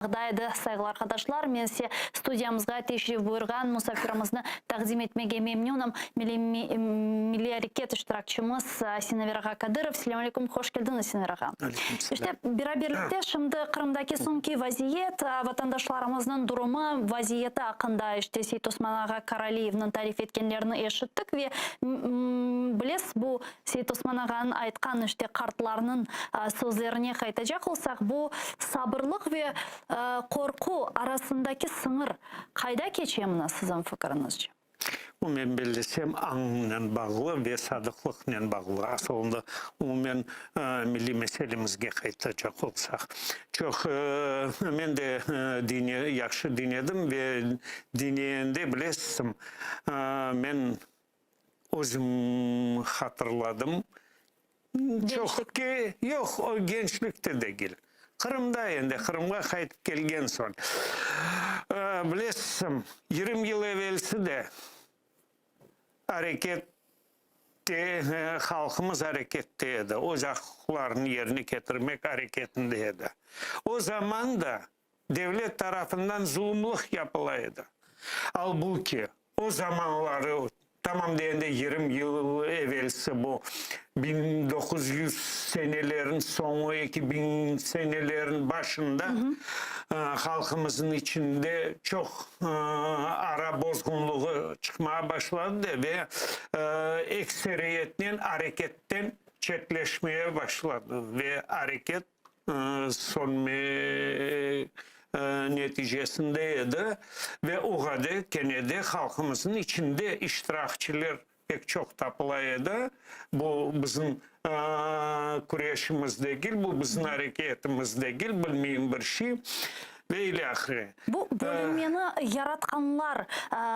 Ğda edi, sayğılı arqadaşlar, men size studiyamızğa teşrif buyurğan musafirimizni taqdim etmege memnünim. Milliy areket iştirakçimiz Sinaver ağa Kadırov. Selâm aleyküm, hoş keldiñiz, Sinaver ağa. Aleyküm selâm. İşte, beraberlikte şimdi Qırımdaki soñki vaziyet, vatandaşlarımıznıñ durumı, vaziyeti aqqında işte Seytosman ağa Karaliyevniñ tarif etkenlerini eşittik ve, bilesiz, bu Seytosman ağanıñ aytqan işte qartlarnıñ sözlerine qaytacaq olsaq, bu sabırlıq ve qorqu arasındaki sıñır qayda keçe mına siziñ fikiriñizce? Bu, men bellesem, añnen bağlı ve sadıqlıqnen bağlı. Asılında, umumen, milliy meselemizge qaytacaq olsaq. Çoq men de yahşı diñledim ve diñlegende, bilesizmi, men Özüm hatırladım. Çoq ki, yoq, o gençlikte degil. Qırımda endi, Qırımğa qaytıp kelgen soñ. Bilesiñ, 20 yıl evelsi de arekette, halqımız arekette edi, öz aq-uquqlarını yerine ketirmek areketinde edi. O zaman da devlet tarafından zulumlıq yapıla edi. Albuki, o zamanları, tamam degende 20 yıl evelsi bu, 1900 senelerin soñu, 2000 senelerin başında halqımızın içinde çoq ara bozğunlığı çıqmağa başladı ve ekseriyetnen areketten çetleşmeye başladı ve areket sönme neticesinde edi ve oğa de kene de halqımıznıñ içinde iştirakçiler pek çoq tapıla edi. Bu bizim küreşimiz degil, bu bizim areketimiz degil, bilmeyim bir şey ve ilâhre. Bu bölünmeni yaratqanlar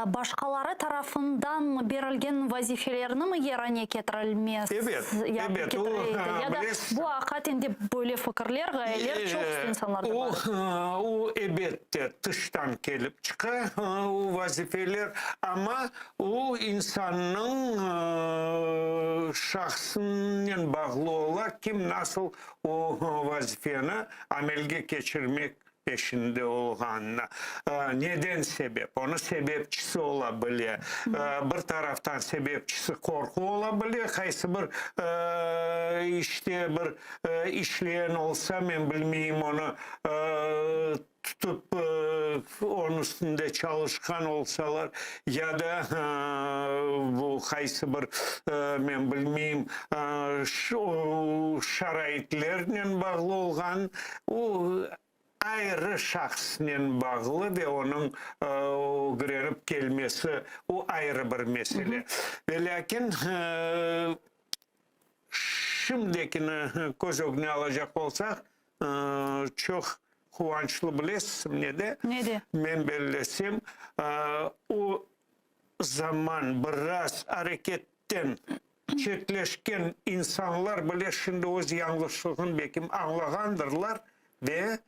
başqaları tarafından berilgen vazifelernimi yerine ketirilmez, Ebet, ebet, o, ketirildi ya da bilesiz, bu aqaten de böyle fikirler, ğayeler çoqusı insanlarda o, bar. o ebette tıştan kelip çıqa, o vazifeler, amma o insannıñ şahsınen bağlı ola, kim nasıl o vazifeni amelge keçirmek peşinde olğanına. Neden sebep? Onı sebepçisi ola bile. Bir taraftan sebepçisi qorqu ola bile, qaysı bir işte bir işleyen olsa, men bilmeyim, onı tutıp onıñ üstünde çalışqan olsalar, ya da bu qaysı bir, men bilmeyim, şaraitlernen bağlı olğan, O, ayrı şahsnen bağlı ve onıñ ögrenip kelmesi, o ayrı bir mesele. Ve lâkin şimdekini köz ögüne alacaq olsaq, çoq quvançlı, bilesizmi nede? Nede? Men bellesem, o zaman biraz areketten Çetleşken insanlar bile şimdi öz yañlışlığın belkim añlağandırlar ve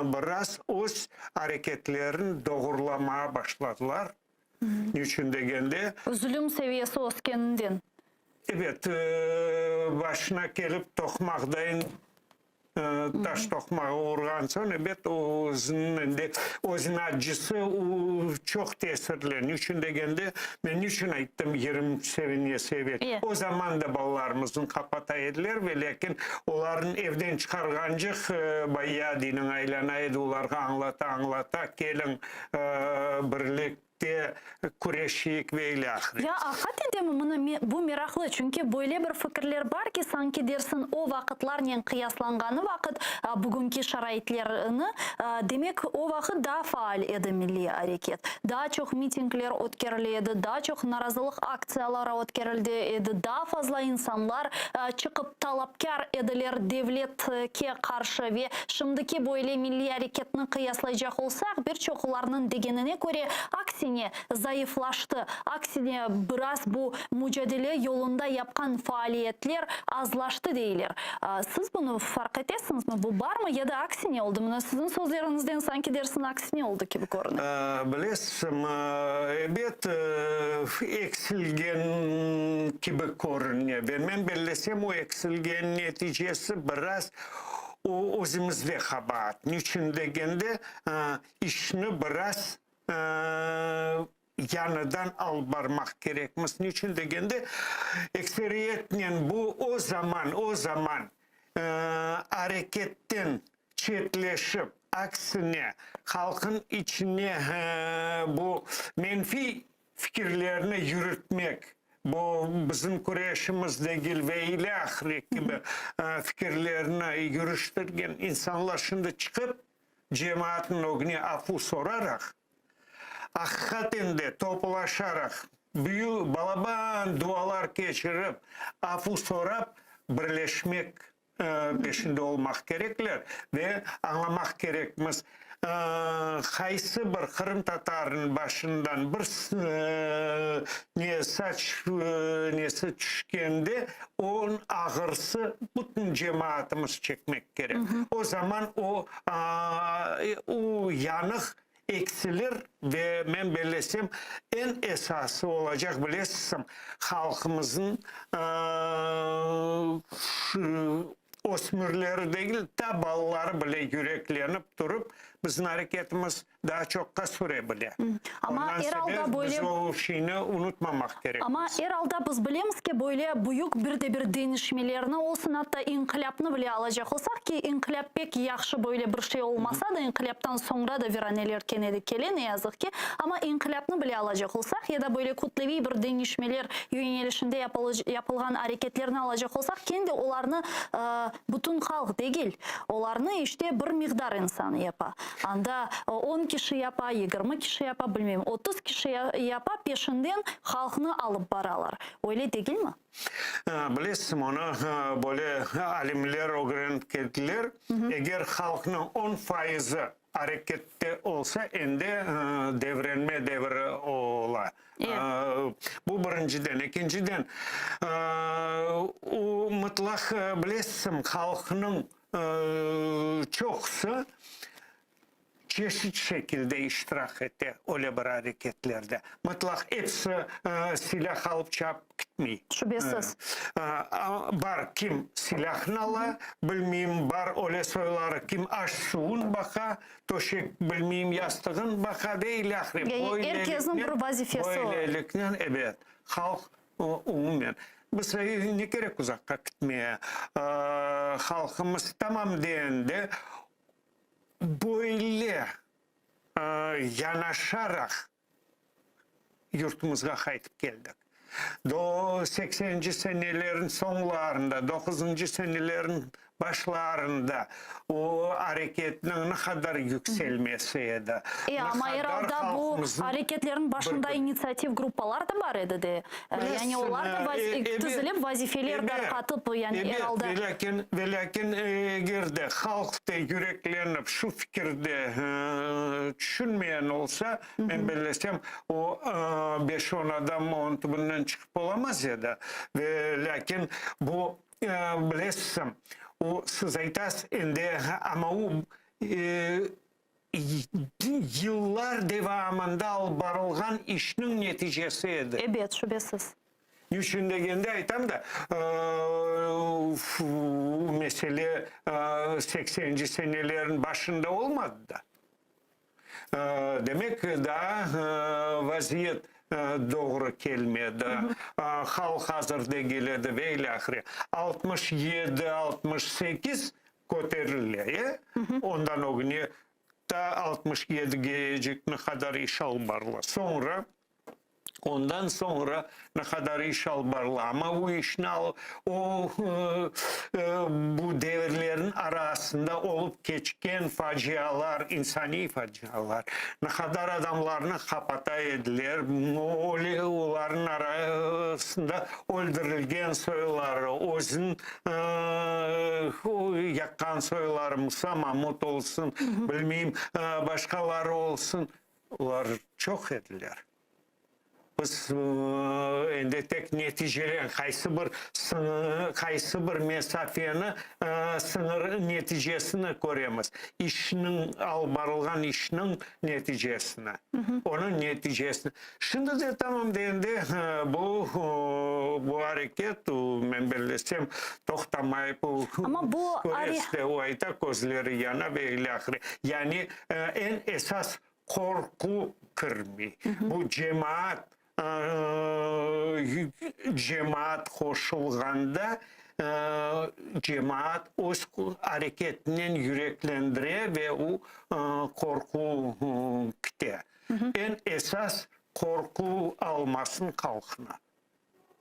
biraz öz areketlerin doğurlamağa başladılar. Niçün degende. Zulüm seviyesi öskeninden. Ebet, başına kelip toqmaqdayın Taş toqmağa urğan soñ, ebet, o özüniñ endi özüniñ accısı o çoq tesirli. Niçün degende, men niçün ayttım 20 senesi evel, o zaman da balalarımıznı qapata ediler ve lâkin olarnı evden çıqarğancıq bayağı diniñ aylana edi, olarğa añlata-añlata, keliñ, birlik. Te küreşeyik ve ilâhre. Ya aqaten demi mına bu meraqlı, çünki böyle bir fikirler bar ki, sanki dersiñ o vaqıtlarnen qıyaslanğanı vaqıt bugünki şaraitlerni, demek o vaqıt daa faal edi milliy areket, daa çoq mitingler ötkerile edi, daa çoq narazılıq aktsiyaları ötkerildi edi, daa fazla insanlar çıqıp talapkâr ediler devletke qarşı ve şimdiki böyle milliy areketni qıyaslaycaq olsaq, bir çoqlarnıñ degenine köre, aksine, zayıflaştı, aksine, biraz bu mucadele yolunda yapqan faaliyetler azlaştı deyler. Siz bunı farq etesiñizmi, bu barmı ya da aksine oldı? Mına siziñ sözleriñizden sanki dersiñ aksine oldı kibi körüne. Bilesizmi, ebet, eksilgen kibi körüne ve men bellesem, o eksilgen neticesi biraz. O özümizde qabaat. Niçün degende, işni biraz yañıdan alıp barmaq kerekmiz. Niçün degende, ekseriyetnen bu o zaman, o zaman areketten çetleşip, aksine, halqın içine bu menfiy fikirlerni yürütmek, bu bizim küreşimiz degil ve ilâhre kibi fikirlerni yürüştirgen insanlar şimdi çıqıp, cemaatnıñ ögüne afu soraraq, aqiqaten de toplaşaraq, büyük, balaban dualar keçirip, afu sorap, birleşmek peşinde olmaq kerekler ve añlamaq kerekmiz, qaysı bir qırımtatarnıñ başından bir ne saç nesi tüşkende, onıñ ağırsı bütün cemaatımız çekmek kerek. O zaman o, o yanıq eksilir ve men bellesem, eñ esası olacaq, bilesizmi, halqımıznıñ ösmürleri degil, ta balaları bile yüreklenip turıp, bizim areketimiz daa çoqqa süre bile. Amma Ondan er alda sebep böyle biz o şeyni unutmamaq kerekmiz. Amma er alda biz bilemiz ki, böyle büyük bir de bir deñişmelerni olsun, atta inqilâpnı bile alacaq olsaq ki, inqilâp pek yahşı böyle bir şey olmasa da, inqilâptan soñra da viraneler kene de kele, ne yazıq ki, amma inqilâpnı bile alacaq olsaq ya da böyle kütleviy bir deñişmeler yöñelişinde yapılğan areketlerni alacaq olsaq, kene de olarnı bütün halq degil, olarnı işte bir miqdar insan yapa. Anda on kişi yapa, 20 kişi yapa, bilmeyim, 30 kişi yapa, peşinden halqnı alıp baralar. Öyle degilmi? Bilesiñ, onı böyle alimler ögrenip keldiler, eger halqnıñ on fayızı arekette olsa, endi devrenme devri ola. Bu birinciden. Ekinciden, o mıtlaq, bilesiñ, halqnıñ çoqusı çeşit şekilde iştirak ete öyle bir areketlerde. Mıtlaq episi silâh alıp çapıp gitmey. Şübesiz. Bar kim silâhını ala, bilmeyim, bar öyle soyları kim aş-suvun baqa, töşek, bilmeyim, yastığın baqa ve ilâhre. Er kesniñ bir vazifesi ola. Böyleliknen, ebet, halq Umumen, biz ne kerek uzaqqa kitmeye, halqımız tamam deende böyle yanaşaraq yurtumızğa qaytıp keldik. Do sekseninci senelerin soñlarında, doquzıncı senelerin Başlarında o areketniñ ne qadar yükselmesi edi, E, ne amma er qadar alda bu halqımıznıñ areketlerniñ başında bir initsiativ gruppalar da bar edi de. Yani olar da Bilesiñ, ebet, tizilip vazifeler ebet, darqatıp, yani er ebet, alda. velâkin, velâkin eger de halq da yüreklenip şu fikirde tüşünmeyen olsa, men bellesem, o beş-on adam onıñ tübünden çıqıp olamaz edi. Velâkin bu Bilesiñ, o, siz aytasız endi, amma o, yıllar devamında alıp barılğan işniñ neticesi edi. Ebet, şübesiz. Niçün degende aytam da, bu mesele sekseninci senelerin başında olmadı da. Demek, daa vaziyet doğru kelmedi, halq azır degil edi ve ilâhre. 67, 68 köterile, ondan ögüne ta 67-gecik ne qadar iş alıp barıla. Soñra Ondan soñra ne qadar iş alıp barıla, amma bu işni o, bu devirlerniñ arasında olıp keçken facialar, insaniy facialar, ne qadar adamlarnı qapata ediler, olarnıñ arasında öldürilgen soyları, özün yaqqan soyları, Musa Mamut olsun, bilmeyim, başqaları olsun, olar çoq ediler. Biz endi tek neticeler, qaysı bir sıñır, qaysı bir mesafeni sıñır neticesini köremiz. İşniñ, alıp barılğan işniñ neticesini, onıñ neticesini. Şimdi de tamam da endi bu, bu areket, men bellesem, toqtamayıp, Amma bu köresiz de, o ayta, közleri yana ve ilâhre. Yani eñ esas Qorqu kirmey. Bu cemaat, cemaat qoşulğanda, cemaat öz areketinen yüreklendire ve o qorqu kite. Eñ esas qorqu almasın halqnı.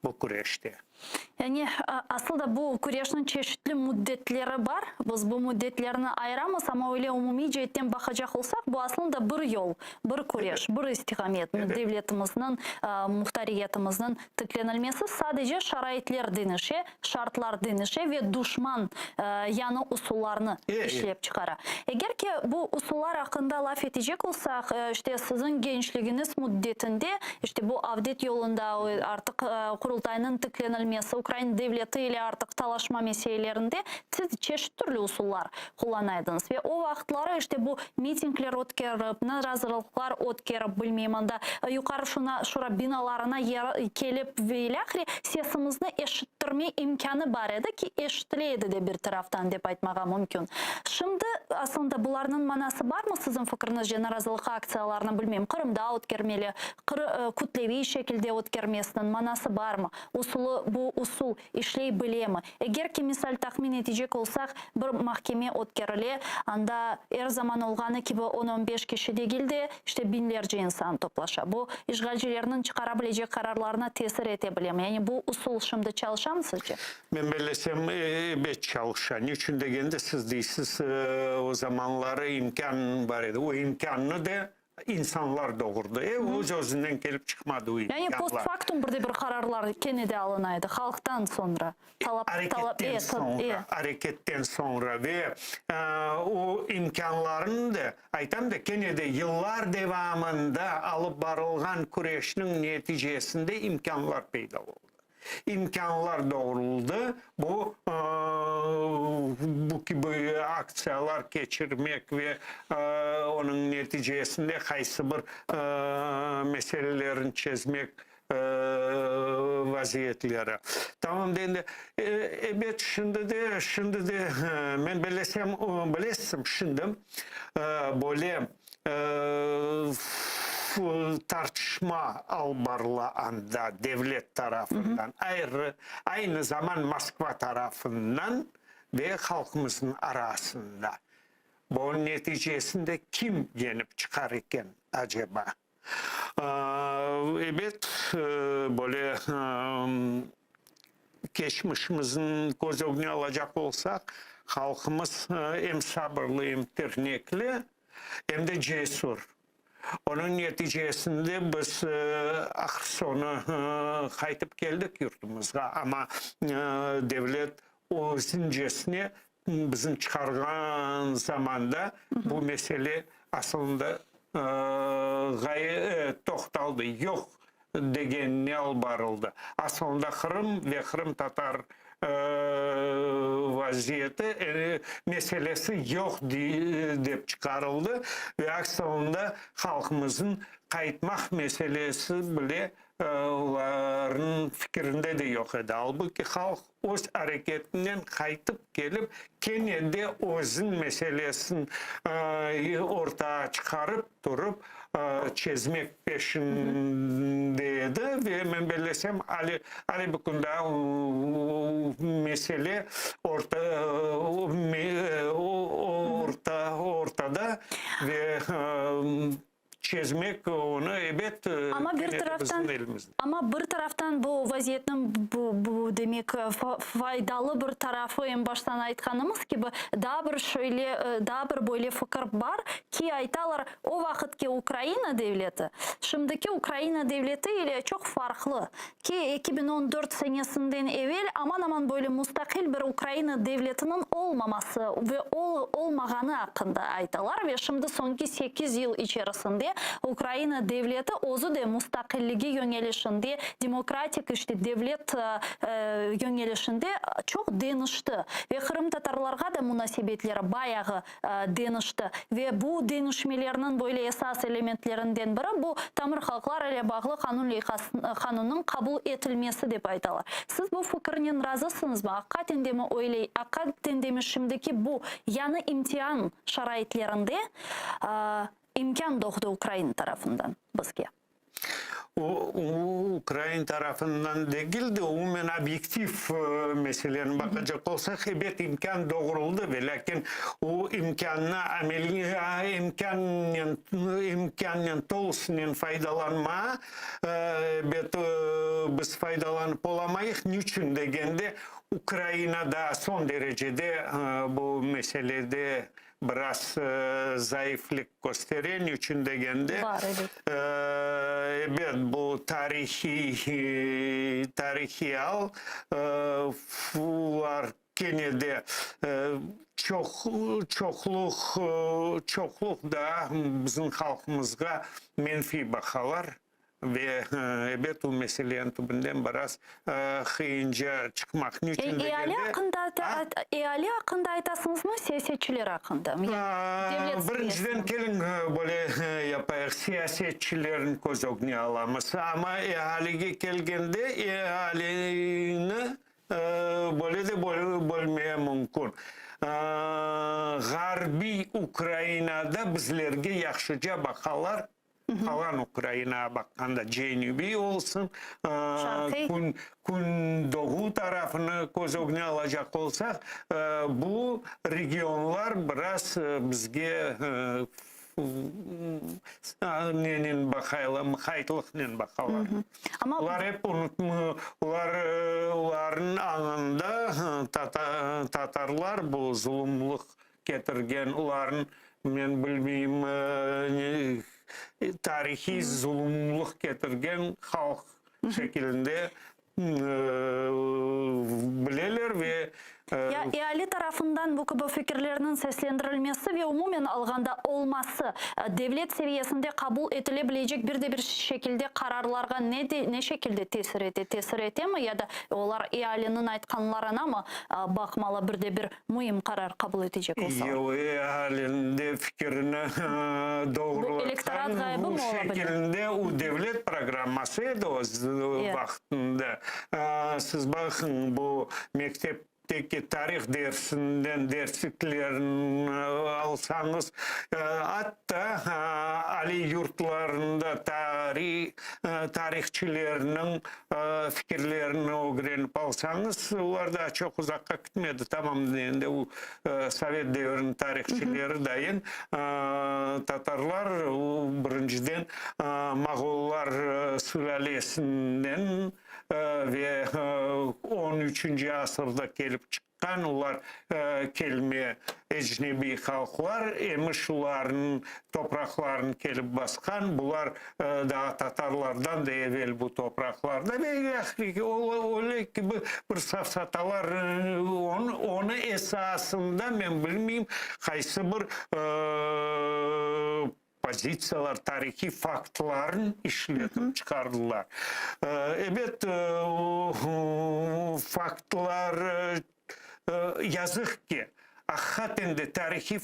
bu küreşte. Yani, asıl da bu küreşniñ çeşitli müddetleri bar. Biz bu müddetlerni ayıramız, amma öyle umumiy ceetten baqacaq olsaq, bu aslında bir yol, bir küreş, bir istiqamet, devletimizniñ, muhtariyetimizniñ tiklenilmesi. Sadece şaraitler deñişe, şartlar deñişe ve duşman yañı usullarnı işlep çıqara. Eger ki, bu usullar aqqında laf etecek olsaq, işte, siziñ gençligiñiz müddetinde, işte, bu avdet yolunda, artıq Qurultaynıñ tiklenilmesi, Ukraina devleti ile artıq talaşma meselelerinde siz çeşit türlü usullar qullana ediñiz. Ve o vaqıtları, işte, bu mitingler ötkerip, narazılıqlar ötkerip, bilmeyim, anda Yuqarı Şura binalarına kelip ve ilâhre sesimizni eşittirme imkânı bar edi ki, eşitile edi de bir taraftan, dep aytmağa mümkün. Şimdi, aslında, bularnıñ manası barmı, siziñ fikriñizce, narazılıq aktsiyalarını, bilmeyim, Qırımda ötkermeli, kütleviy şekilde ötkermesiniñ manası barmı, usulı, bu usul işley bilemi? Eger ki, misal, tahmin etecek olsaq, bir mahkeme ötkerile, anda er zaman olğanı kibi on-on beş kişi degil de, işte, biñlerce insan toplaşa. Bu, işğalcilerniñ çıqara bilecek qararlarına tesir ete bilemi? Yani bu usul şimdi çalışamı sizce? Men bellesem, ebet çalışa. Niçün degende, siz deysiz, o zamanları imkân bar edi. O imkânnı da İnsanlar doğurdı. E, öz-özünden kelip çıqmadı o Yani imkânlar. postfaktum bir de bir qararlar kene de alına edi, halqtan soñra. Talap, talap, Areketten e, soñra, e. areketten soñra ve o imkânlarnı da, aytam da, kene de yıllar devamında alıp barılğan küreşniñ neticesinde imkânlar peyda oldı. İmkânlar doğruldı, bu, bu kibi aktsiyalar keçirmek ve onıñ neticesinde qaysı bir meselelerini çezmek vaziyetleri. Tamam da endi, ebet, şimdi de, şimdi de, men bilesem, bilesiñ, şimdi böyle tartışma alıp barıla anda devlet tarafından, ayrı, aynı zaman Moskva tarafından ve halqımıznıñ arasında. Bunıñ neticesinde kim yenip çıqar eken, aceba? Ebet, böyle keçmişimizni köz ögüne alacaq olsaq, halqımız em sabırlı, em tirnekli, em de cesur. Onıñ neticesinde biz ahır soñu qaytıp keldik yurtumızğa, amma devlet özüncesine bizim çıqarğan zamanda bu mesele asılında ğayı toqtaldı, yoq degenine alıp barıldı. Asılında Qırım ve qırımtatar vaziyeti, meselesi yoq dep çıqarıldı ve asılında halqımıznıñ qaytmaq meselesi bile olarnıñ fikirinde de yoq edi. Albuki halq öz areketinen qaytıp kelip, kene de özüniñ meselesini ortağa çıqarıp turıp, çezmek peşinde edi ve men bellesem, ale, ale bir kün daa mesele orta, orta, ortada ve Çezmek onı, ebet, Amma bir kene de taraftan, bizim elimizde. amma bir taraftan bu vaziyetniñ bu, bu demek, faydalı bir tarafı, eñ baştan aytqanımız kibi, daa bir şöyle, daa bir böyle fikir bar ki, aytalar, o vaqıtki Ukraina devleti şimdiki Ukraina devleti ile çoq farqlı, ki 2014 senesinden evel aman-aman böyle mustaqil bir Ukraina devletiniñ olmaması ve olmağanı aqqında aytalar ve şimdi soñki sekiz yıl içerisinde. Ukraina devleti özü de mustaqilligi yöñelişinde, demokratik işte devlet yöñelişinde çoq deñişti ve qırımtatarlarğa da munasebetleri bayağı deñişti. Ve bu deñişmelerniñ böyle esas elementlerinden biri bu tamır halqlar ile bağlı qanun leyhasınıñ qabul etilmesi dep aytalar. Siz bu fikirnen razısıñızmı? Aqiqaten demi öyle, aqiqaten demi şimdiki bu yañı imtian şaraitlerinde imkân doğdı Ukraina tarafından bizge? O, ukrain tarafından degil de, umumen obyektiv meseleni baqacaq olsaq, ebet, imkân doğurıldı, velâkin o imkânnı imkânnen imkânnen tolusınen faydalanma, ebet, biz faydalanıp olamayıq. Niçün degende, Ukraina daa soñ derecede bu meselede biraz zayıflik köstere, niçün degende, Bar, ebet. Ebet, bu tarihiy, tarihiy al, olar kene de çoq, çoqluq, çoqluq da bizim halqımızğa menfiy baqalar. Ve, ebet, bu meseleniñ tübünden biraz qıyınca çıqmaq. Niçün degende. Eali aqqında, eali aqqında aytasıñızmı, siyasetçiler aqqında mı? Yani devlet Birinciden keliñ böyle yapayıq, siyasetçilerni köz ögüne alamız. Amma ealige kelgende, ealini Böyle de bölmeye mümkün. Ğarbiy Ukrainada bizlerge yahşıca baqalar, qalan Ukrainağa baqqanda, cenübiy olsun, kün doğu tarafını köz ögüne alacaq olsaq, bu regionlar biraz bizge nenen baqaylar, mıqaytlıqnen baqalar. Olar ep olar olarnıñ añında tatarlar bu zulumlıq ketirgen, olarnıñ, men bilmeyim, tarihiy zulumlıq ketirgen halq şekilinde bileler ve. Ya eali tarafından bu kibi fikirlerniñ seslendirilmesi ve umumen alğanda olması, devlet seviyesinde qabul etile bilecek bir de bir şekilde qararlarğa ne de ne şekilde tesir ete? Tesir etemi ya da olar ealiniñ aytqanlarına mı baqmalı bir de bir müim qarar qabul etecek olsalar? Yoq, ealiniñ de fikirini doğrulatqan bu şekilinde o devlet programması edi o vaqtında. Siz baqıñ, bu mektepteki tarih dersinden dersliklerini alsañız, atta aliy yurtlarında tarihçilerniñ fikirlerini ögrenip alsañız, olar daa çoq uzaqqa ketmedi, tamam endi o sovet devriniñ tarihçileri dayın tatarlar, o birinciden moğollar sülâlesinden ve on üçünci asırda kelip çıqqan, olar kelme ecnebiy halqlar emiş, olarnıñ topraqlarını kelip basqan, bular daa tatarlardan da evel bu topraqlarda ve ilâhre, öyle kibi bir safsatalar, onı esasında men bilmeyim, qaysı bir pozitsiyalar, tarihiy faktlarnı işletip çıqardılar. Ebet, faktlar, yazıq ki, aqiqaten de tarihiy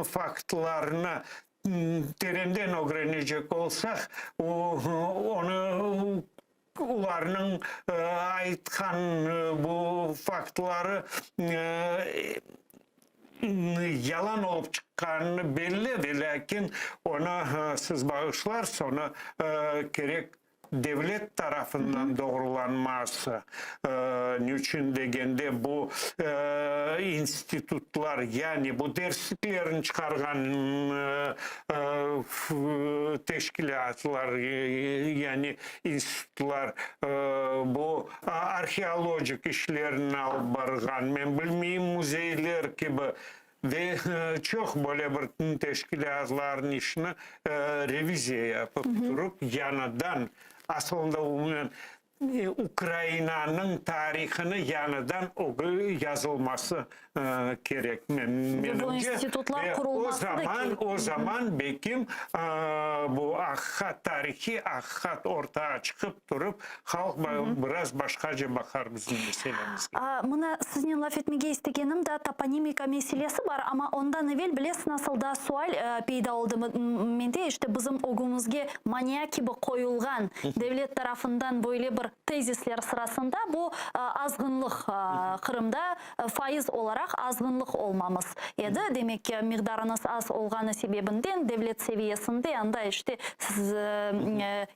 faktlarnı terenden ögrenecek olsaq, onı olarnıñ aytqan bu faktları yalan olıp çıqqanını belli, velâkin onı, siz bağışlarsız, onı kerek devlet tarafından doğrulanması, niçün degende bu institutlar, yani bu dersliklerni çıqarğan teşkilâtlar, yani institutlar, bu arheologik işlerni alıp barğan, men bilmeyim, müzeyler kibi Ve çoq böyle bir teşkilâtlarnıñ işini reviziya yapıp turıp, yañıdan, asılında umumen. Ukrainanıñ tarihını yañıdan yazılması kerek, Ve bu menimce. institutlar Ve o qurulması da zaman, kerek. o zaman belkim bu aqiqat, tarihiy aqiqat ortağa çıqıp turıp, halq biraz başqaca baqar bizim meselemizge. Mına, siznen laf etmege istegenim da toponimika meselesi bar, amma ondan evel, bilesiz, nasıl da sual peyda oldı mende, işte bizim ögümizge mania kibi qoyulğan devlet tarafından böyle bir tezisler sırasında bu azğınlıq, Qırımda faiz olaraq azğınlıq olmamız edi, demek ki, miqdarıñız az olğanı sebebinden devlet seviyesinde anda işte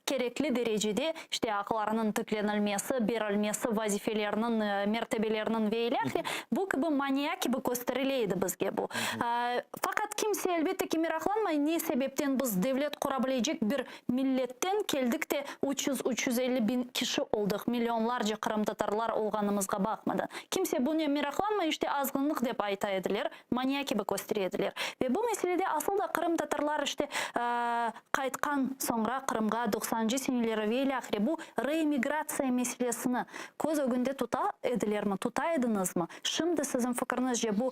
kerekli derecede işte aqlarınıñ tiklenilmesi, berilmesi, vazifeleriniñ, mertebeleriniñ ve ilâhre, bu kibi mania kibi kösterile edi bizge bu. Faqat kimse, elbette ki, meraqlanmay, ne sebepten biz devlet qura bilecek bir milletten keldik de 300, 350 biñ kişi oldıq, millionlarca qırımtatarlar olğanımızğa baqmadan. Kimse bunen meraqlanmay, işte azğınlıq dep ayta ediler, mania kibi köstere ediler. Ve bu meselede asıl da qırımtatarlar işte qaytqan soñra Qırımğa doqsanıncı seneleri ve ilâhre bu reemigratsiya meselesini köz ögünde tuta edilermi, tuta ediñizmi? Şimdi siziñ fikriñizce bu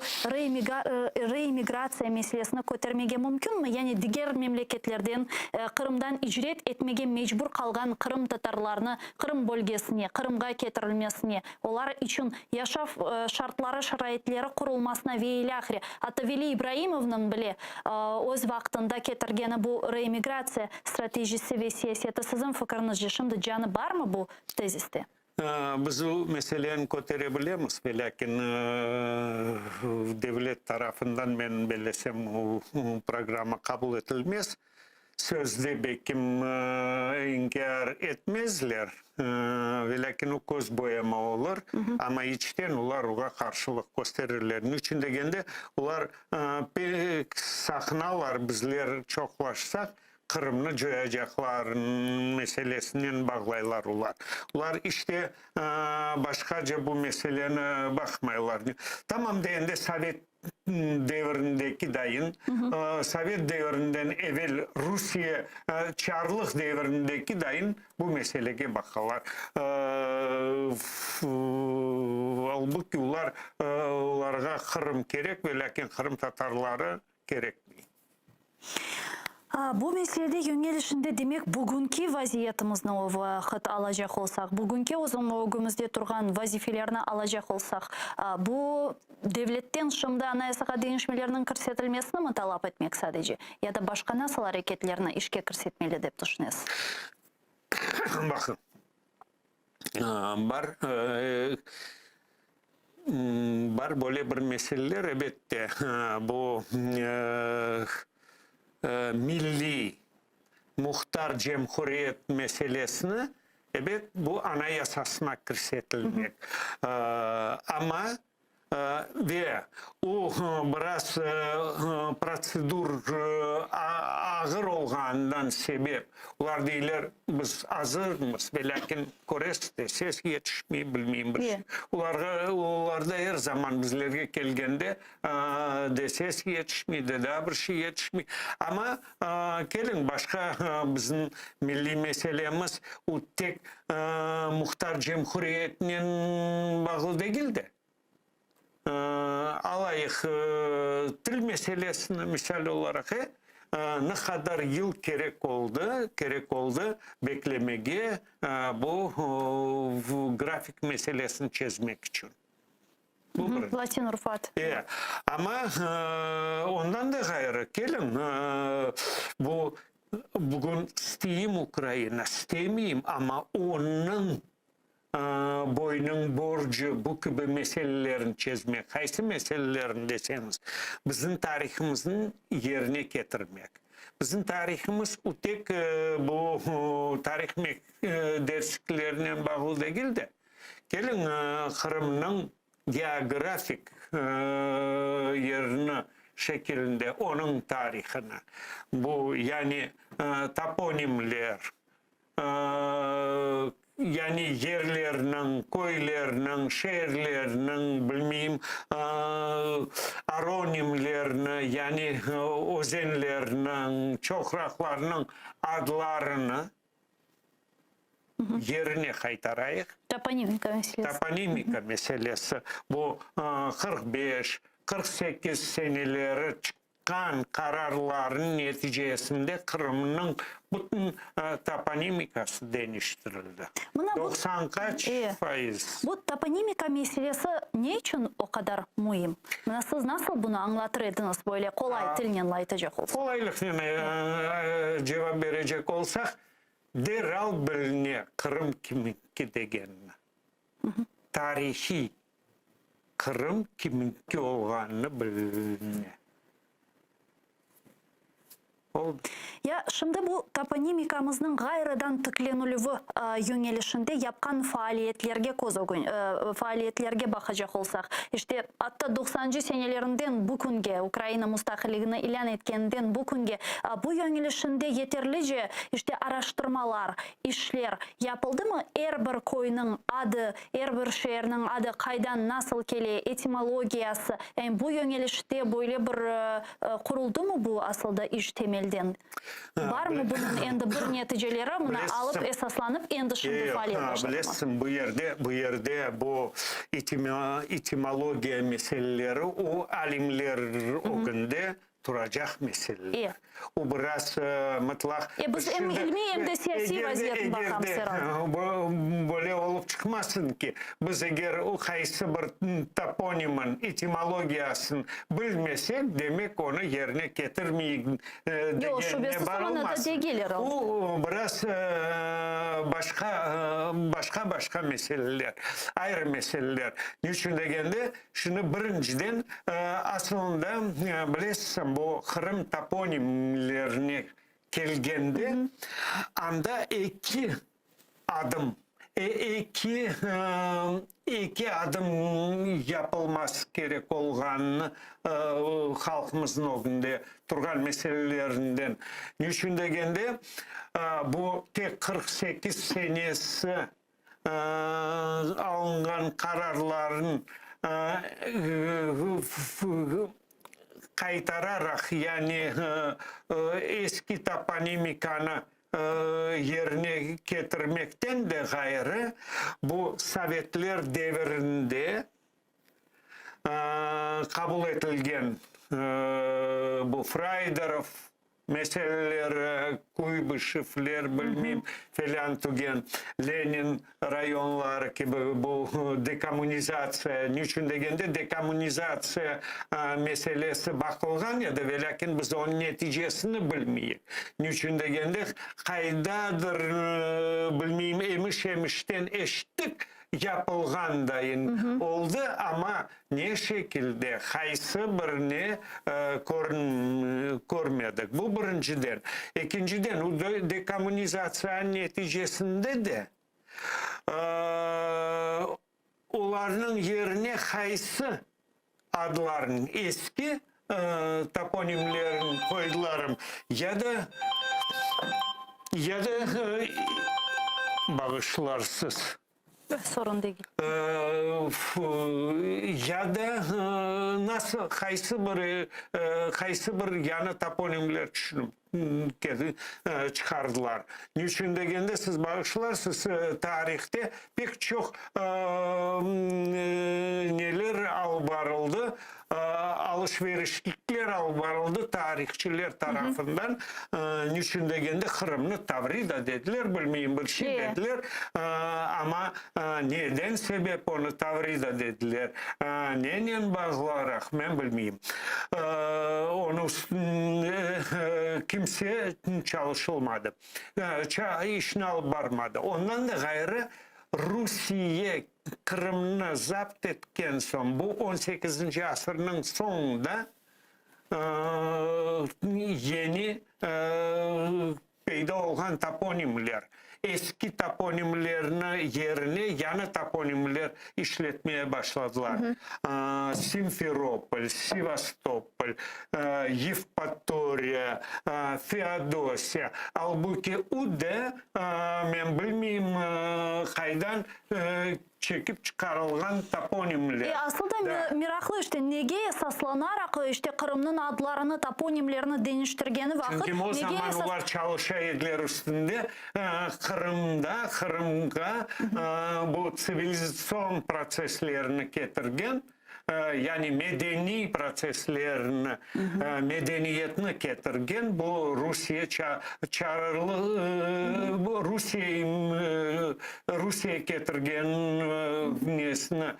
reemigratsiya meselesini kötermege mümkünmi, yani diger memleketlerden Qırımdan icret etmege mecbur qalğan qırımtatarlarnı Qırım bölgesine, Qırımğa ketirilmesine, olar içün yaşav şartları, şaraitleri qurulmasına ve ilâhre, atta Veli İbraimovnıñ bile öz vaqtında ketirgeni bu reemigratsiya stratejisi ve siyaseti siziñ fikriñizce şimdi canı barmı bu teziste? Biz bu meseleni kötere bilemiz, velâkin devlet tarafından, men bellesem, programma qabul etilmez. Sözde belkim inkâr etmezler, velâkin o köz boyama olur, amma içten olar oña qarşılıq kösterirler. Niçün degende, olar pek saqınalar, bizler çoqlaşsaq, Qırımnı coyacaqlar meselesinen bağlaylar olar. Olar işte başqaca bu meseleni baqmaylar. Tamam da endi sovet devrindeki dayın, sovet devrinden evel Rusiye çarlıq devrindeki dayın bu meselege baqalar. Albuki olar, olarğa Qırım kerek, velâkin qırımtatarları kerekmey. Bu meselede yöñelişinde, demek, bugünki vaziyetimizni o vaqıt alacaq olsaq, bugünki özüñ ögümizde turğan vazifelerni alacaq olsaq, bu devletten şimdi Anayasağa deñişmelerniñ kirsetilmesini mi talap etmek sadece, ya da başqa nasıl areketlerni işke kirsetmeli dep tüşünesiz? Baqıñ, Bar, bar böyle bir meseleler, ebette, bu milliy muhtar cemhuriyet meselesini, ebet, bu Anayasasına kirsetilmek. Amma Ve o, biraz protsedur ağır olğanından sebep, olar deyler, biz azırmız, velâkin, köresiz de, ses yetişmey, bilmeyim bir şey. Olarğa, olarda er zaman bizlerge kelgende, de ses yetişmey, de daa bir şey yetişmey. Amma, keliñ, başqa bizim milliy meselemiz, o tek Muhtar Cemhuriyetnen bağlı degil de, alayıq til meselesini misal olaraq, e, ne qadar yıl kerek oldı, kerek oldı beklemege bu grafik meselesini çezmek içün. Bu bir. Latin urufatı. E, amma ondan da ğayrı, keliñ, bu bugün isteyim Ukraina, istemeyim, amma onıñ boynıñ borcu bu kibi meselelerni çezmek. Qaysı meselelerini deseñiz, bizim tarihımıznıñ yerine ketirmek. Bizim tarihımız o tek bu tarih dersliklerinen bağlı degil de, Keliñ, Qırımnıñ geografik yerini, şekilinde, onıñ tarihını, bu yani toponimler, yani yerlerniñ, köylerniñ, şeerlerniñ, bilmeyim, aronimlerni, yani özenlerniñ, çoqraqlarnıñ adlarını. Yerine qaytarayıq. Toponimika meselesi. Toponimika meselesi. Bu 45, 48 seneleri çıqqan qararlarnıñ neticesinde Qırımnıñ bütün toponimikası deñiştirildi. 90 qaç faiz. Bu toponimika meselesi ne içün o qadar müim? Mına siz nasıl bunı añlatır ediñiz, böyle qolay tilnen aytacaq olsaq? Qolaylıqnen cevap berecek olsaq, Deral biline Qırım kiminki degenini. Tarihiy Qırım kiminki olğanını biline. Oldı. Ya şimdi bu toponimikamıznıñ ğayrıdan tiklenilüvi yöñelişinde yapqan faaliyetlerge köz ögün, faaliyetlerge baqacaq olsaq, işte, atta doqsancı senelerinden bu künge, Ukraina mustaqilligini ilân etkeninden bu künge bu yöñelişinde yeterlice, işte, araştırmalar, işler yapıldımı? Er bir köyniñ adı, er bir şeerniñ adı qaydan, nasıl kele, etimologiyası, yani bu yöñelişte böyle bir quruldımı bu asılda iş temelden? Barmı bunıñ endi bir neticeleri, mına alıp esaslanıp endi şimdi faaliyet başlatmaq? Bilesiñ, bu yerde, bu yerde bu etimologiya meseleleri o alimler ögünde turacaq meseleler. O biraz mıtlaq. E, biz em ilmiy, em de siyasiy vaziyetni baqamız herhalde. Böyle olıp çıqmasın ki, biz eger o qaysı bir toponimniñ etimologiyasını bilmesek, demek onı yerine ketirmeyik Yoq, şübesiz, o manada degil herhalde. O biraz başqa, başqa-başqa meseleler, ayrı meseleler. Ne içün degende, şimdi birinciden, asılında, bilesiñ, bu Qırım toponimlerine kelgende, anda eki adım, eki, eki adım yapılması kerek olğanını halqımıznıñ ögünde turğan meselelerinden. Ne içün degende, bu tek 48 senesi alınğan qararların qaytararaq, yani eski toponimikanı yerine ketirmekten de ğayrı, bu sovetler devirinde qabul etilgen bu Frayderov meseleleri, Kuybışevler, bilmeyim, felân tügen, Lenin rayonları kibi bu dekommunizatsiya, niçün degende, dekommunizatsiya meselesi baqılğan edi, velâkin biz onıñ neticesini bilmeyik. Niçün degende, qaydadır, bilmeyim, emiş-emişten eşittik, yapılğan dayın oldı, amma ne şekilde, qaysı birine körmedik. Bu birinciden. Ekinciden, o dekommunizatsiyanıñ neticesinde de olarnıñ yerine qaysı adlarnıñ, eski toponimlerniñ qoydılarım ya da, ya da bağışlarsız. Sorun degil. Ya da nasıl, qaysı bir, qaysı bir yañı toponimler tüşünip çıqardılar. Ne içün degende, siz bağışlarsız, tarihte pek çoq neler alıp barıldı, alış-verişlikler alıp barıldı tarihçiler tarafından. Ne içün degende, Qırımnı Tavrida dediler, bilmeyim, bir şey dediler, amma neden sebep onı Tavrida dediler, nenen bağlaraq, men bilmeyim. Onıñ üstünde kimse çalışılmadı, işni alıp barmadı. Ondan da ğayrı, Rusiye Qırımnı zapt etken soñ, bu on sekizinci asırnıñ soñunda yeni peyda olğan toponimler, eski toponimlerni yerine yañı toponimler işletmeye başladılar. Simferopol, Sevastopol, Yevpatoriya, Feodosiya. Albuki u da, men bilmeyim, qaydan çekip çıqarılğan toponimler. E, asıl da meraqlı, işte, nege esaslanaraq, işte, Qırımnıñ adlarını, toponimlerni deñiştirgeni vaqıt, Çünki o nege zaman esas. olar çalışa ediler üstünde, Qırım. Qırımda, Qırımğa bu tsivilizatsion protsesslerini ketirgen, yani medeniy protsesslerini, medeniyetni ketirgen bu Rusiye çarlı, Rusiye, Rusiye ketirgen nesini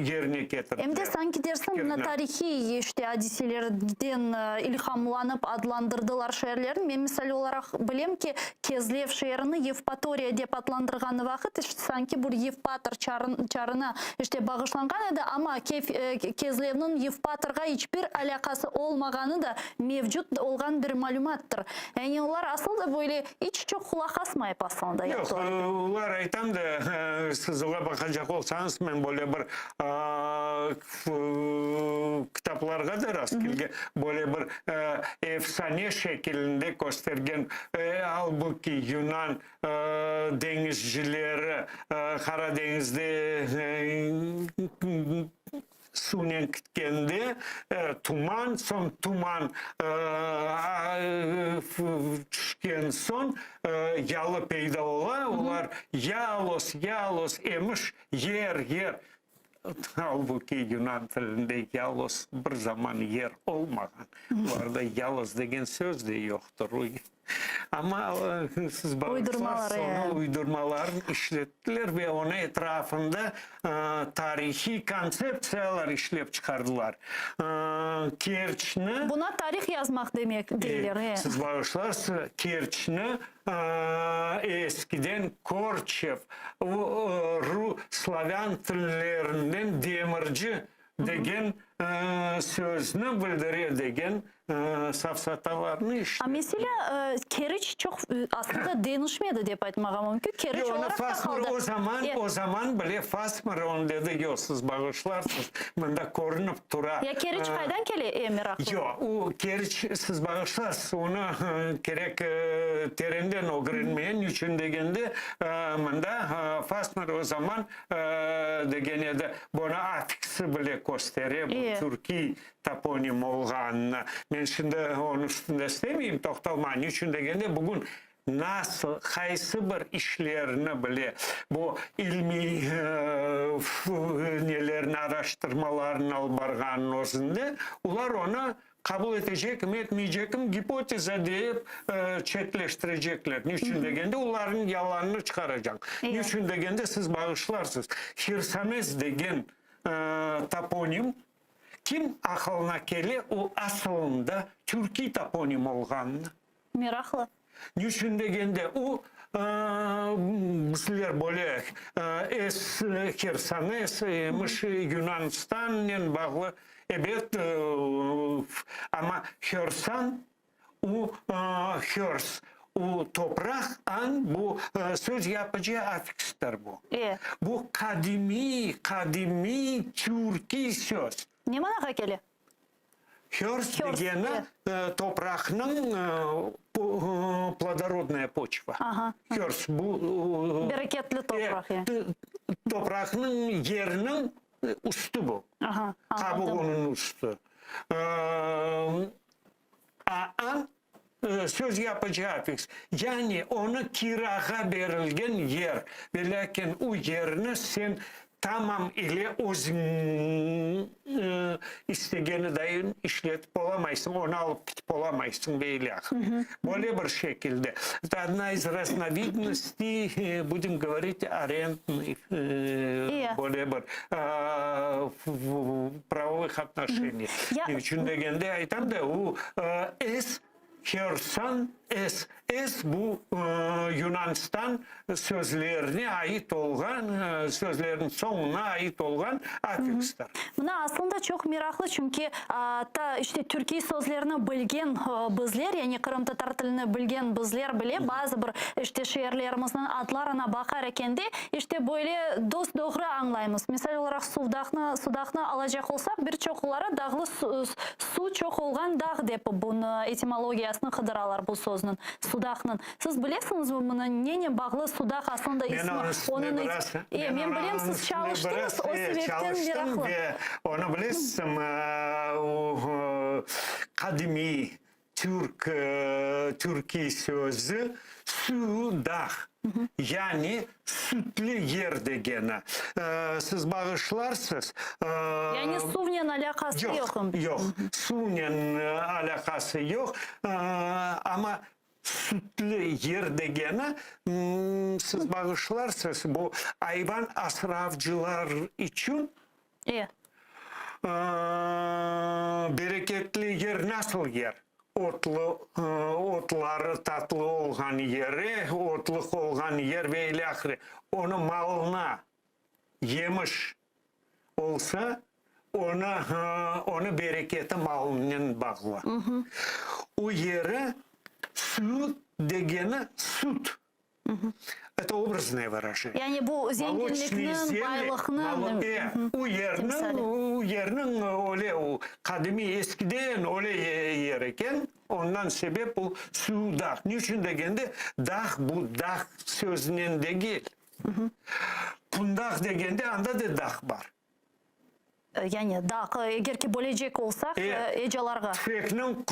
yerine ketirdiler. Em de sanki dersiñ, mına tarihiy işte adiselerden ilhamlanıp adlandırdılar şeerlerini. Men misal olaraq bilem ki, Kezlev şeerini Yevpatoriya dep adlandırğanı vaqıt, işte sanki bir Yevpator çarına işte bağışlanğan edi, amma Kezlevniñ Yevpatorğa iç bir alâqası olmağanı da mevcut olğan bir malümattır. Yani olar asıl da böyle iç çoq qulaq asmayıp aslında yaptılar. Yoq, olar aytam da, siz oğa baqacaq olsañız, men böyle bir kitaplarğa da rast kelgen, böyle bir efsane şekilinde köstergen, albuki yunan deñizcileri Qara deñizde suvnen kitkende tuman, soñ tuman tüşken soñ yalı peyda ola, olar yalos, yalos emiş, yer, yer. Albuki yunan tilinde yalos bir zaman yer olmağan. Olarda yalos degen söz de yoqtır. Amma siz bağışlarsız, onı uydurmalarını işlettiler ve onı etrafında tarihiy kontseptsiyalar işlep çıqardılar. Kerçni. Buna tarih yazmaq demek, deyler, e. Siz bağışlarsız, Kerçni eskiden Korçev, slavân tillerinden demirci degen sözni bildire degen safsatalarnı işletti. A meselâ, Keriç çoq aslında deñişmedi dep aytmağa mümkün. Keriç Yoq, onı olaraq da Fasmer qaldı. o zaman, o zaman bile Fasmer onı dedi, yoq, siz bağışlarsız, mında körünip tura. Ya Keriç qaydan kele, e, meraqlı? Yoq, o Keriç, siz bağışlarsız, onı kerek terenden ögrenmeye, niçün degende, mında Fasmer o zaman degen edi, bunı affiksi bile köstere, bu türkiy toponim olğanını. Men şimdi onıñ üstünde istemeyim toqtalmağa, niçün degende, bugün nasıl, qaysı bir işlerni bile, bu ilmiy nelerni, araştırmalarnı alıp barğanınıñ özünde, olar onı Qabul etecekmi, etmeycekmi, gipoteza deyip çetleştirecekler. Niçün degende, olarnıñ yalanını çıqaracaq. Niçün degende, siz bağışlarsız, Hersones degen toponim kim aqılına kele, o asılında türkiy toponim olğanını? Meraqlı. Niçün degende, o, bizler böyle es, Hersones emiş, Yunanıstannen bağlı, ebet, amma Herson, o, Hers, o, topraq, an, bu söz yapıcı affikstir bu. Bu qadimiy, qadimiy türkiy söz. Ne manağa kele? Hörs degeni topraqnıñ plodorodnaya poçva. Hörs bu Bereketli topraq, ya. Topraqnıñ, yerniñ üstü bu. Qabuğunıñ üstü. A-an söz yapıcı affiks, yani onı kirağa berilgen yer, ve lâkin u yerni sen tamam ile özüñ istegeni dayın işletip olamaysıñ, onı alıp ketip olamaysıñ ve ilâhre. Böyle bir şekilde. Это одна из разновидностей, будем говорить, арендных, böyle bir pravovıh отноşeniy. Ne içün degende, aytam da, u es, Herson, es, es bu Yunanistan sözlerine ait olğan, sözlerniñ soñuna ait olğan affikstir. Mına, aslında çoq meraqlı, çünki ta işte türkiy sözlerni bilgen bizler, yani qırımtatar tilini bilgen bizler bile bazı bir işte şeerlerimizniñ adlarına baqar ekende, işte böyle dos-doğru añlaymız. Misal olaraq, Suvdaqnı, Sudaqnı alacaq olsaq, bir çoqları dağlı suv çoq olğan dağ dep bunı etimologiyasını qıdıralar bu sözniñ, Sudaqnıñ. Siz bilesiñizmi mını, nenen bağlı Sudaq aslında Men ismi? onıñ üstünde Onıñ biraz, e, men men bilem, onıñ siz üstünde çalıştıñız, biraz o e, sebepten çalıştım meraqlı. ve onı bilesizmi, o qadimiy. türk, türkiy sözü, sü-dağ, yani sütli yer degeni. Siz bağışlarsız. Yani suvnen alâqası yoq. Yoq, yoq, suvnen alâqası yoq, amma Sütlü yer degeni, siz bağışlarsız, bu ayvan asravcılar içün bereketli yer nasıl yer? Otlu, otları tatlı olğan yeri, otlıq olğan yer ve ilâhre. Onı malına yemiş olsa, onı, onı bereketi malınen bağlı. O yeri süt degeni süt. Это obrazное выражение. Yani bu zenginlikniñ, baylıqnıñ O yerniñ, o yerniñ öyle o qadimiy eskiden öyle yer eken, ondan sebep o Suvdağ. Ne içün degende, dağ bu dağ sözünen degil. Qundaq degende anda da dağ bar. Yani dağ, eger ki bölecek olsaq, ecalarğa. Tüfekniñ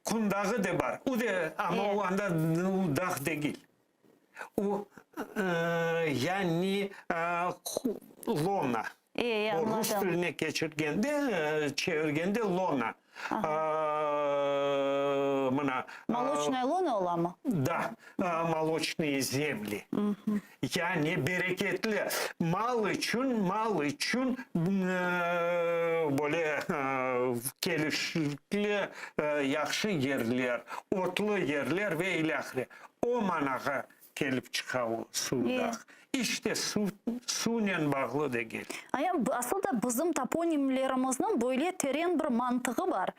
qundağı da bar. O da, amma o anda o dağ degil. O, yani lona. O rus tiline keçirgende, çevirgende lona. Mına. Moloçnaya lona olamı? Da, moloçnıye zemli. Yani bereketli mal içün, mal içün böyle kelişikli yahşı yerler, otlu yerler ve ilâhre. O manağa kelip çıqa o suvdağ. İç de suv, suvnen bağlı degil. Aya, asıl da bizim toponimlerimizniñ böyle teren bir mantığı bar.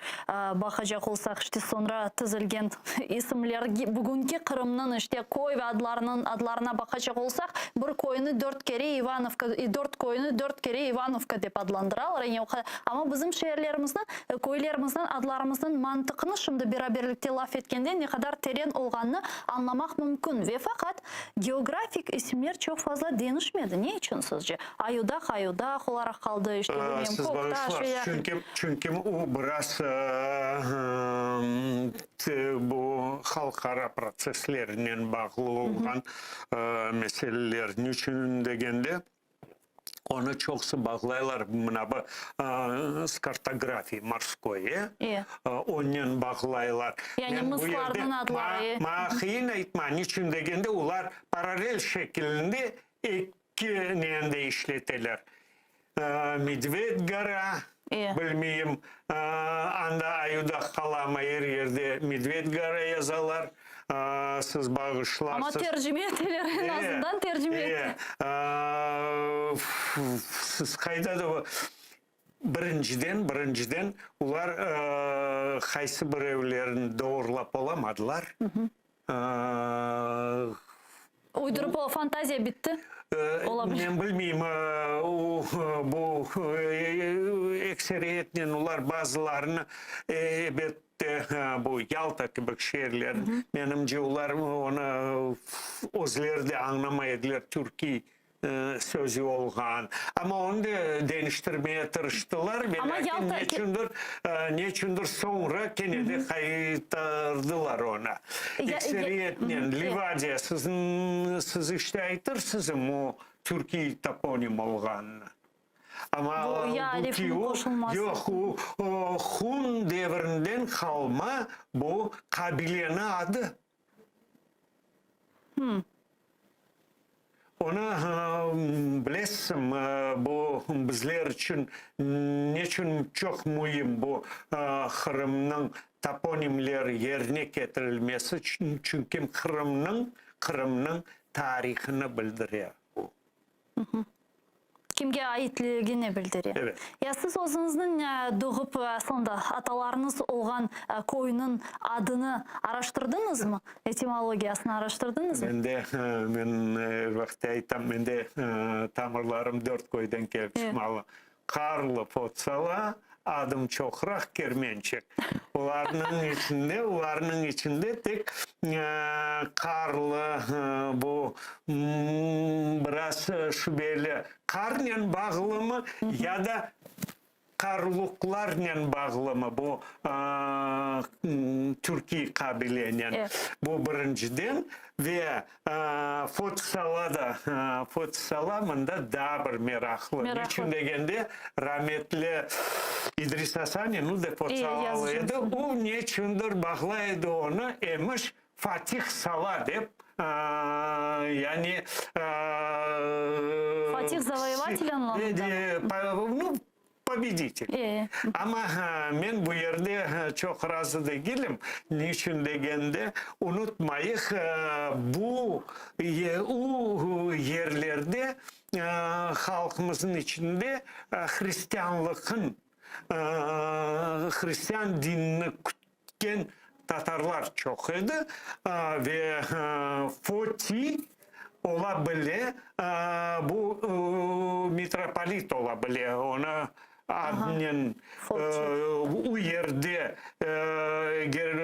Baqacaq olsaq, işte soñra tizilgen isimler, bugünki Qırımnıñ işte köy ve adlarınıñ adlarına baqacaq olsaq, bir köyni dört kere İvanovka, dört köyni dört kere İvanovka dep adlandıralar. Yani o qadar. Amma bizim şeerlerimizniñ, köylerimizniñ adlarımıznıñ mantıqını şimdi beraberlikte laf etkende ne qadar teren olğanını añlamaq mümkün. Ve faqat Geografik isimler çoq fazla deñişmedi, ne içün sizce? Ayudağ Ayudağ olaraq qaldı, işte, bilmem, Siz Köktaş bağışlarsız, ve ya. çünki, çünki o biraz bu halqara protsesslerinen bağlı olğan meseleler. Niçün degende, Onı çoqsı bağlaylar mına bu s kartografiy morskoy, e, onnen bağlaylar. Yani mıslarnıñ adları, e. Maña qıyın aytma, niçün degende, olar parallel şekilinde eki neni de işleteler. Medved gora, bilmeyim, anda Ayudağ qalamı, er yerde Medved gora yazalar. Siz bağışlarsız. Amma tercime eteler, eñ azından tercime eteler. Siz qayda da birinciden, birinciden olar qaysı birevlerini doğurlap olamadılar. Uydurıp o fantaziya bitti, ola bilir. Men bilmeyim, o, bu ekseriyetnen olar bazılarını ebet bu Yalta kibi şeerler, menimce, olar onı özleri de añlamay ediler, türkiy sözü olğan. Amma onı da deñiştirmeye tırıştılar, ve lâkin neçündir, neçündir soñra kene de qaytardılar onı. Ekseriyetnen Livadiya, siziñ, siz işte aytırsızım o türkiy toponim olğanını. Amma Bu ya bu alifniñ ki o, qoşulması. yoq, o, hun devrinden qalma bu qabileniñ adı. Onı bilesiñ, bu bizler içün neçün çoq müim bu Qırımnıñ toponimler yerine ketirilmesi, çünki Qırımnıñ, Qırımnıñ tarihını bildire bu. Kimge aitligini bildire. Evet. Ya siz özüñizniñ doğıp, aslında atalarıñız olğan köyniñ adını araştırdıñızmı? Etimologiyasını araştırdıñızmı? Mende, men er vaqıt aytam, mende tamırlarım dört köyden kelip çıqmalı. Qarlı Potsala, adım Çoqraq, Kermençik. Olarnıñ içinde, olarnıñ içinde tek Qarlı bu biraz şübeli, qarnen bağlımı ya da. Qarluqlarnen bağlımı bu türkiy qabilenen? Bu birinciden. Ve Fotsala da, Fotsala mında daa bir meraqlı. Niçün degende, rametli İdris Asanin, o da Fotsalalı edi, o neçündir bağlay edi onı, emiş, Fatih Sala dep, yani Fatih Zavoyevatel añlamında mı? Nu, pobeditel. Amma men bu yerde çoq razı degilim. Niçün degende, unutmayıq, bu o yerlerde halqımıznıñ içinde hristianlıqın, hristian dinini kütken tatarlar çoq edi ve Foti ola bile, bu mitropolit ola bile, onı adnen o yerde eger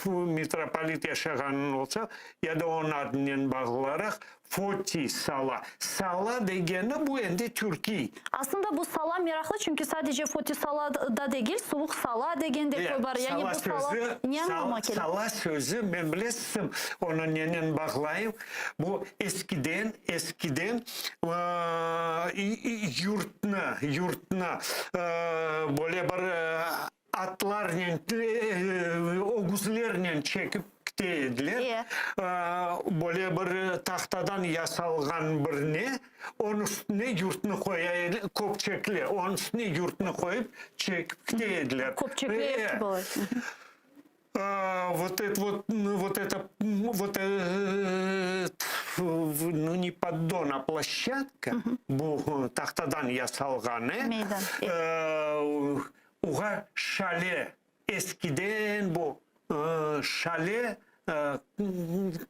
mitropolit yaşağan olsa, ya da onıñ adınen bağlılaraq Foti Sala. Sala degeni bu endi türkiy. Aslında bu sala meraqlı, çünki sadece Foti Sala da degil, Suvuq Sala degen de köy bar. Yani bu sala ne añlama kele? Sala sözü, men bilesizmi, onı nenen bağlayım? Bu eskiden, eskiden yurtnı, yurtnı böyle bir Atlarnen, ögüzlernen çekip kite ediler. Böyle bir tahtadan yasalğan bir ne, onıñ üstüne yurtnı qoya ediler, köpçekli, onıñ üstüne yurtnı qoyıp çekip kite ediler. Köpçekli ev kibi ola. Vot et vot, vot eto, vot et, nu ne poddon, a ploşçadka, bu tahtadan yasalğan, Meydan. Oğa şale, eskiden bu şale,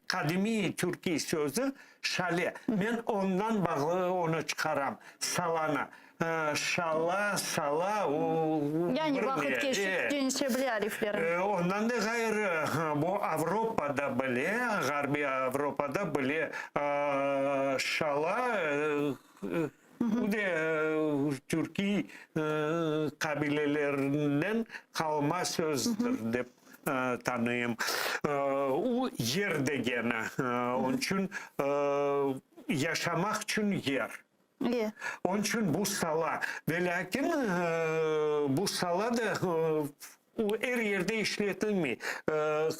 qadimiy türkiy sözü şale. Men ondan bağlı onı çıqaram, salanı. Şala, sala, o Yani bir vaqıt ne, keçip deñişe bile arifleri. Ondan da ğayrı, bu Avropada bile, Ğarbiy Avropada bile şala, Bu de türkiy qabilelerinden qalma sözdir dep tanıyım. U yer degeni, onıñ içün yaşamaq içün yer. Onıñ içün bu sala. Velâkin bu sala da u er yerde işletilmey.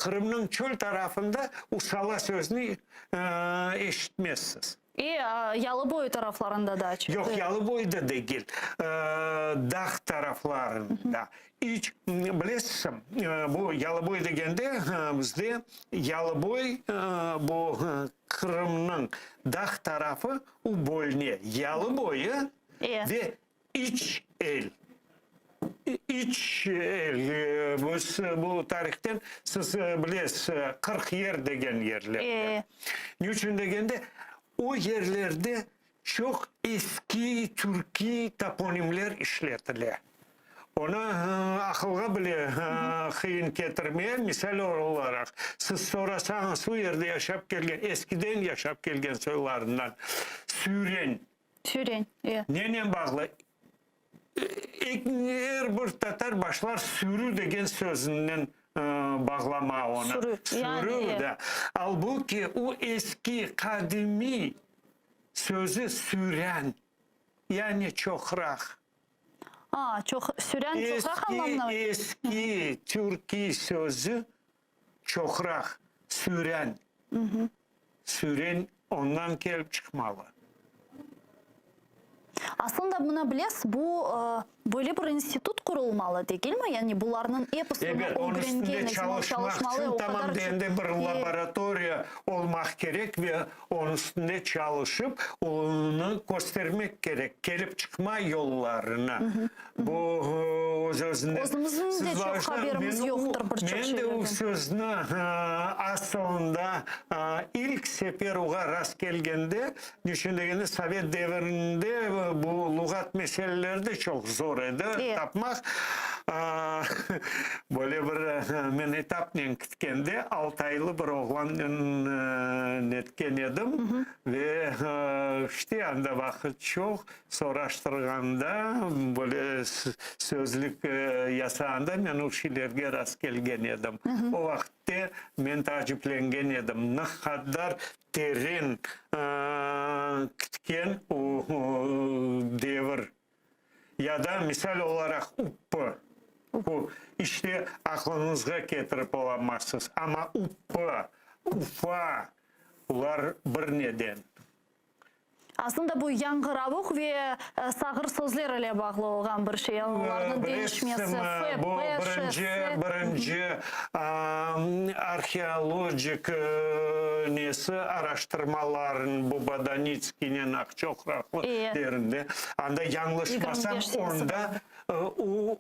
Qırımnıñ çöl tarafında usala sözüni eşitmezsiz. E, Yalıboyu taraflarında da çıqtı. Yoq, Yalıboyda degil, dağ taraflarında. İç, bilesizmi, bu Yalıboy degende, bizde Yalıboy, bu Qırımnıñ dağ tarafı, u bölüne Yalıboyu ve İç el. İç el, biz bu tarihten, siz bilesiz, 40 yer degen yerler. Ne içün degende, o yerlerde çoq eski türkiy toponimler işletile. Onı aqılğa bile qıyın ketirmeye, misal olaraq, siz sorasañız, o yerde yaşap kelgen, eskiden yaşap kelgen soylarından, Süren, Süren, e. Nenen bağlı? Er bir tatar başlar sürü degen sözünden bağlama onı. Sürü, yani, Sürü, e. da. Albuki o eski, qadimiy sözü süren, yani çoqraq. A, çoq, süren çoqraq anlamına mı? Eski, eski türkiy sözü çoqraq, süren. Süren ondan kelip çıqmalı. Aslında, mına bilesiz, bu, böyle bir institut qurulmalı, degilmi? Yani bularnıñ episini Ebet, onıñ ögrengen, üstünde ihtimal, çalışmaq çalışmalı, içün o tamam qadar çoq. degende bir laboratoriya olmaq kerek ve onıñ üstünde çalışıp, onı köstermek kerek, kelip çıqma yollarını. Bu öz-özünden. Özümizniñ de Siz çoq bağışlañ, haberimiz men yoqtır bir çoq men de şeylerden. o sözni asılında ilk sefer oğa rastkelgende, niçün degende, sovet devirinde. bu luğat meseleleri de çoq zor edi tapmaq. Böyle bir men etapnen kitkende altaylı bir oğlannen netken edim ve işte anda vaqıt çoq soraştırğanda, böyle sözlük yasağanda men o şeylerge rastkelgen edim. O vaqıtte men taaciplengen edim, ne qadar teren kitken o devir. Ya da misal olaraq UP. Bu, işte, aqlıñızğa ketirip olamazsız, amma UP, Ufa, bular bir neden. Aslında bu yañğıravuq ve sağır sözler ile bağlı olğan bir şey, olarnıñ deñişmesi, F, Bu P, Ş, birinci, S. birinci arheologik nesi araştırmaların bu Bodanitskiynen Aqçoqraqlı yerinde, anda yañlışmasam onda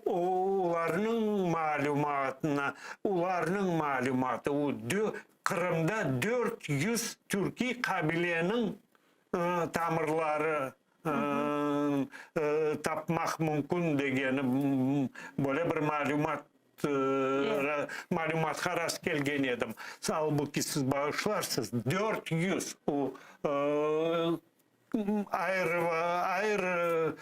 olarnıñ malümatına, olarnıñ malümatı, o Qırımda 400 türkiy qabileniñ tamırları tapmaq mümkün degeni böyle bir malümat malümatqa rast kelgen edim. Albuki siz bağışlarsız, 400 o ayrı ayrı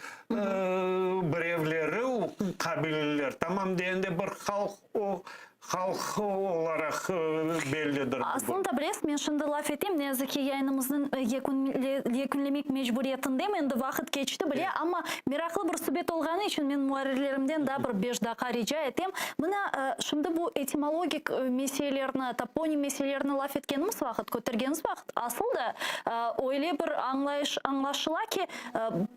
birevleri o qabileler tamam degende bir halq o halq olaraq bellidir bugün. Aslında bilesiz, men şimdi laf etem, ne yazıq ki, yayınımıznıñ yekünlemek mecburiyetindem, endi vaqıt keçti bile, amma meraqlı bir subet olğanı içün men muarrirlerimden daa bir beş daqqa rica etem. Mına, şimdi bu etimologik meselelerni, toponim meselelerini laf etkenimiz vaqıt, kötergenimiz vaqıt, asıl da öyle bir añlayış añlaşıla ki,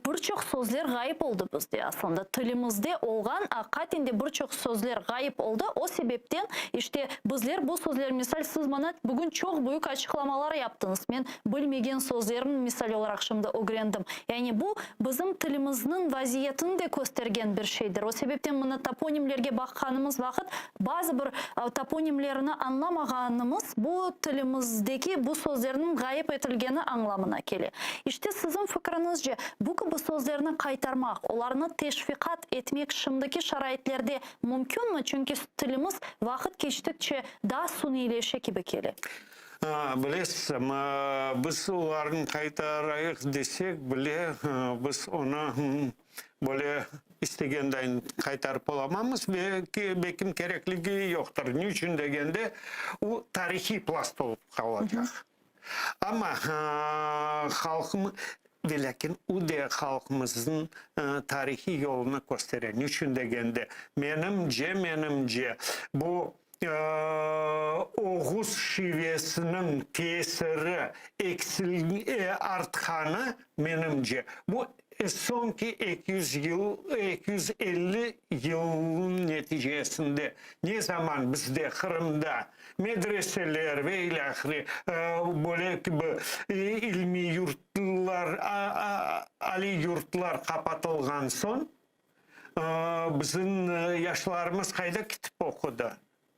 bir çoq sözler ğayıp oldı bizde aslında. Tilimizde olğan aqiqaten de bir çoq sözler ğayıp oldı. O sebepten, işte, bizler bu sözler, misal, siz maña bugün çoq büyük açıqlamalar yaptıñız. Men bilmegen sözlerni, misal olaraq, şimdi ögrendim. Yani bu, bizim tilimizniñ vaziyetini de köstergen bir şeydir. O sebepten mına toponimlerge baqqanımız vaqıt, bazı bir toponimlerini añlamağanımız, bu tilimizdeki bu sözlerniñ ğayıp etilgeni añlamına kele. İşte, siziñ fikriñizce, bu kibi sözlerni qaytarmaq, olarnı teşviqat etmek şimdiki şaraitlerde mümkünmi? Çünki tilimiz vaqıt keçtikçe daa suniyleşe kibi kele. Bilesiz, biz olarnı qaytarayıq desek bile, biz onı böyle istegendayin qaytarıp olamamız ve belkim kerekligi yoqtır. Ne içün degende, o tarihiy plast olıp qalacaq. Amma halqım, velâkin o de halqımıznıñ tarihiy yolunı köstere. Ne içün degende, menimce, menimce, bu Oğuz şivesiniñ tesiri artqanı, menimce, bu soñki 200 yıl, 250 yılnıñ neticesinde, ne zaman bizde, Qırımda, medreseler ve ilâhre, böyle kibi ilmiy yurtlar, aliy yurtlar qapatılğan soñ, Bizim yaşlarımız qayda kitip oqudı?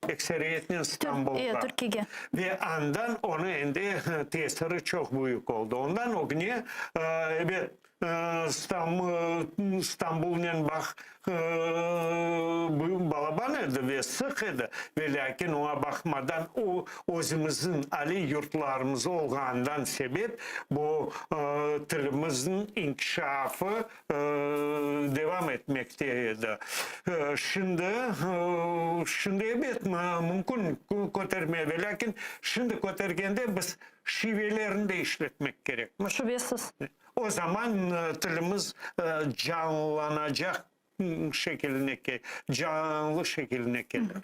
Ekseriyetnen İstanbulğa. Türkiyege. Ve andan onı endi tesiri çoq büyük oldı. Ondan ögüne, ebet, İstanbulnen bağ balaban edi ve sıq edi. Ve lâkin oña baqmadan, o, özümizniñ aliy yurtlarımız olğanından sebep bu tilimizniñ inkişafı devam etmekte edi. Şimdi, şimdi ebet, mümkün köterme, velâkin şimdi kötergende biz şivelerini de işletmek kerekmiz. Şübesiz. O zaman tilimiz canlanacaq şekiline, canlı şekiline kelir.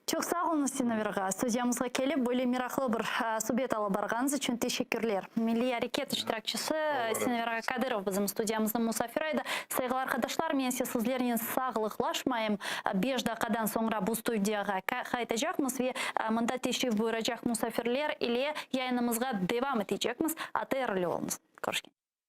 Çoq sağ oluñız, Sinaver ağa, studiyamızğa kelip, böyle meraqlı bir subet alıp barğanıñız içün teşekkürler. Milliy areket iştirakçisi Sinaver ağa Kadırov bizim studiyamıznıñ musafiri edi. Sayğılı arqadaşlar, men ise sizlernen sağlıqlaşmayım. Beş daqiqadan soñra bu studiyağa qaytacaqmız ve mında teşrif buyuracaq musafirler ile yayınımızğa devam etecekmiz. ATR ile oluñız. Körüşkence.